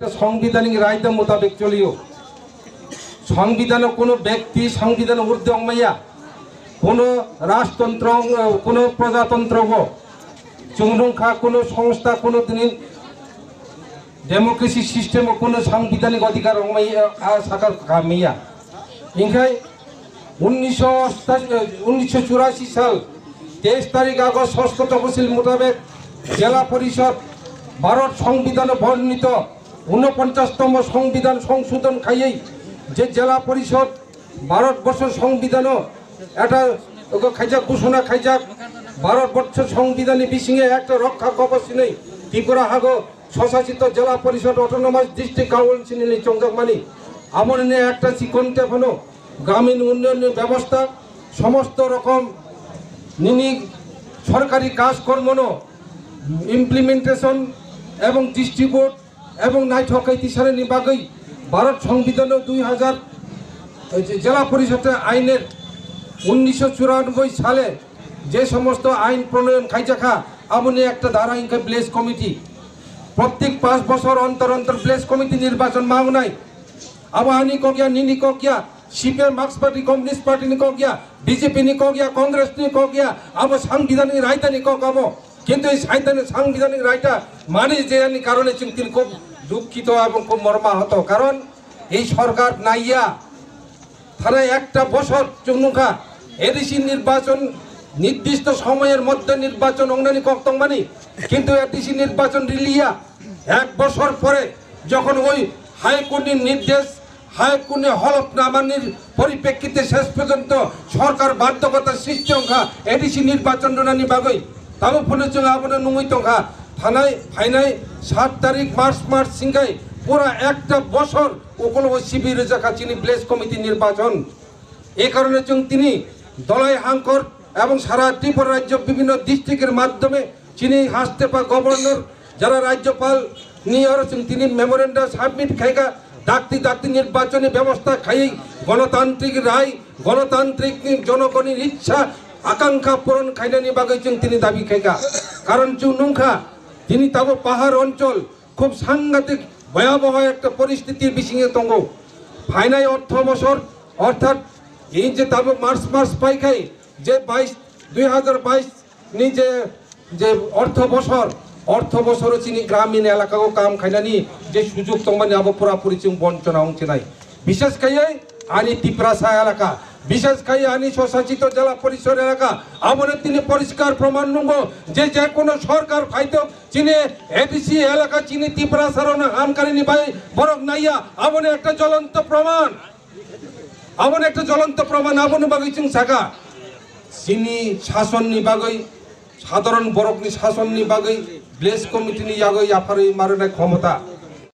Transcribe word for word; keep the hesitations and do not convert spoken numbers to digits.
সাংবিধানিক রায়দা মোতাবেক চলিও। সংবিধানে কোনো ব্যক্তি সংবিধানের ঊর্ধ্বে অংমাইয়া, কোনো রাজতন্ত্র, কোনো প্রজাতন্ত্রও চুংরুংখা, কোনো সংস্থা কোনো দিন ডেমোক্রেসি সিস্টেমও কোনো সাংবিধানিক অধিকার অংমাইয়া, আ, সাকার কামিয়া। ইংখাই উনিশশো অষ্টাশি, উনিশশো চুরাশি সাল তেইশ তারিখ আগস্ট ষষ্ঠ তফসিল মোতাবেক জেলা পরিষদ ভারত সংবিধানে বর্ণিত ঊনপঞ্চাশতম সংবিধান সংশোধন খাইয়েই যে জেলা পরিষদ ভারতবর্ষ সংবিধানও এটা ওকে খাইজাক, ঘোষণা খাইজাক। ভারতবর্ষ সংবিধাননি বিসিঙে একটা রক্ষা কবচ নেই। ত্রিপুরা হাগো স্বশাসিত জেলা পরিষদ, অটোনোমাস ডিস্ট্রিক্ট কাউন্সিলনি চংজাকমানি, আমরনে একটা চিকন টেফানো গ্রামীণ উন্নয়ন ব্যবস্থা, সমস্ত রকম নিনি সরকারি কাজকর্মনো ইমপ্লিমেন্টেশন এবং ডিস্ট্রিবিউট এবং নাইথক এই তিসারেনি বাগৈ ভারত সংবিধানও দুই হাজার, এই যে জেলা পরিষদ আইনের উনিশশো চুরানব্বই সালে যে সমস্ত আইন প্রণয়ন খাইজাখা, আমনি একটা ধারা ইনকে ভিলেজ কমিটি প্রত্যেক পাঁচ বছর অন্তর অন্তর ভিলেজ কমিটি নির্বাচন মাওনাই। Abo ani kokya, nini kokya, CPM, marks party, communist পার্টিনি kokya, বিজেপিনি kokya, কংগ্রেসনি kokya, abo সাংবিধানিক রায়তানি kok abo. কিন্তু এই সাংবিধানিক, সাংবিধানিক রায়তা মানি যে আনি কারণে চিং তিন খুব দুঃখিত এবং খুব মর্মাহত। কারণ এই সরকার নাইয়া তারা একটা বছর চুনুখা এডিসি নির্বাচন নির্দিষ্ট সময়ের মধ্যে নির্বাচন অংনানি kok tongmani, কিন্তু এডিসি নির্বাচন রিলিয়া এক বছর পরে যখন ওই হাইকোর্টের নির্দেশ, হাইকোর্টের হলফনামানির পরিপ্রেক্ষিতে শেষ পর্যন্ত সরকার বাধ্যকতা সৃষ্টি অংখা এডিসি নির্বাচন রুনানি বাগৈ। Tamo phano chwng abono nungwi tongkha, thanai phainai সাত তারিখ মার্চ মাস singkai pura ekta bochor ukologo sibi rwjakha chini village committee nirbachon. এই কারণে চুং তিনি দলাই হাঙ্কর এবং সারা ত্রিপুরা রাজ্য বিভিন্ন ডিস্ট্রিক্টের মাধ্যমে চিনি হাস্তেপা গভর্নর যারা রাজ্যপাল নিয়ে ওরা চুং তিনি মেমোরেন্ডাম সাবমিট খাইকা দাক্তি দাক্তি নির্বাচনী ব্যবস্থা খাই গণতান্ত্রিক রায় গণতান্ত্রিক জনগণের ইচ্ছা আকাঙ্ক্ষা পূরণ খাইনানি বাগৈ চুং তিনি দাবি খাইকা। কারণ চুং নুংখা তিনি তাবো পাহাড় অঞ্চল খুব সাংঘাতিক ভয়াবহ একটা পরিস্থিতির বিসিঙে tongo. Phainai ortho bosor, orthat এই যে তাবো মার্চ মাস পাইখাই যে বাইশ, দুই হাজার বাইশ ni je, je ortho bosor, ortho bosoro chini gramin elakao kam khainani je sujug tongmani abo pura puri chwng bonchona wng chinai. বিশেষ খাইয়ে ani Tiprasa এলাকা, বিশেষ খাইয়ে ani স্বশাসিত জেলা পরিষদ এলাকা, aboni tini poriskar proman nungo je je kono sorkar phaito chini ADC এলাকা chini Tiprasa rokno hamkarini bai borok naiya, aboni ekta জ্বলন্ত প্রমাণ. Aboni ekta জ্বলন্ত প্রমাণ, aboni bagwi chwng saka, chini sasonni bagwi, sadharon borokni sasonni bagwi village committee ni yagwi yapharwi marinai khomota.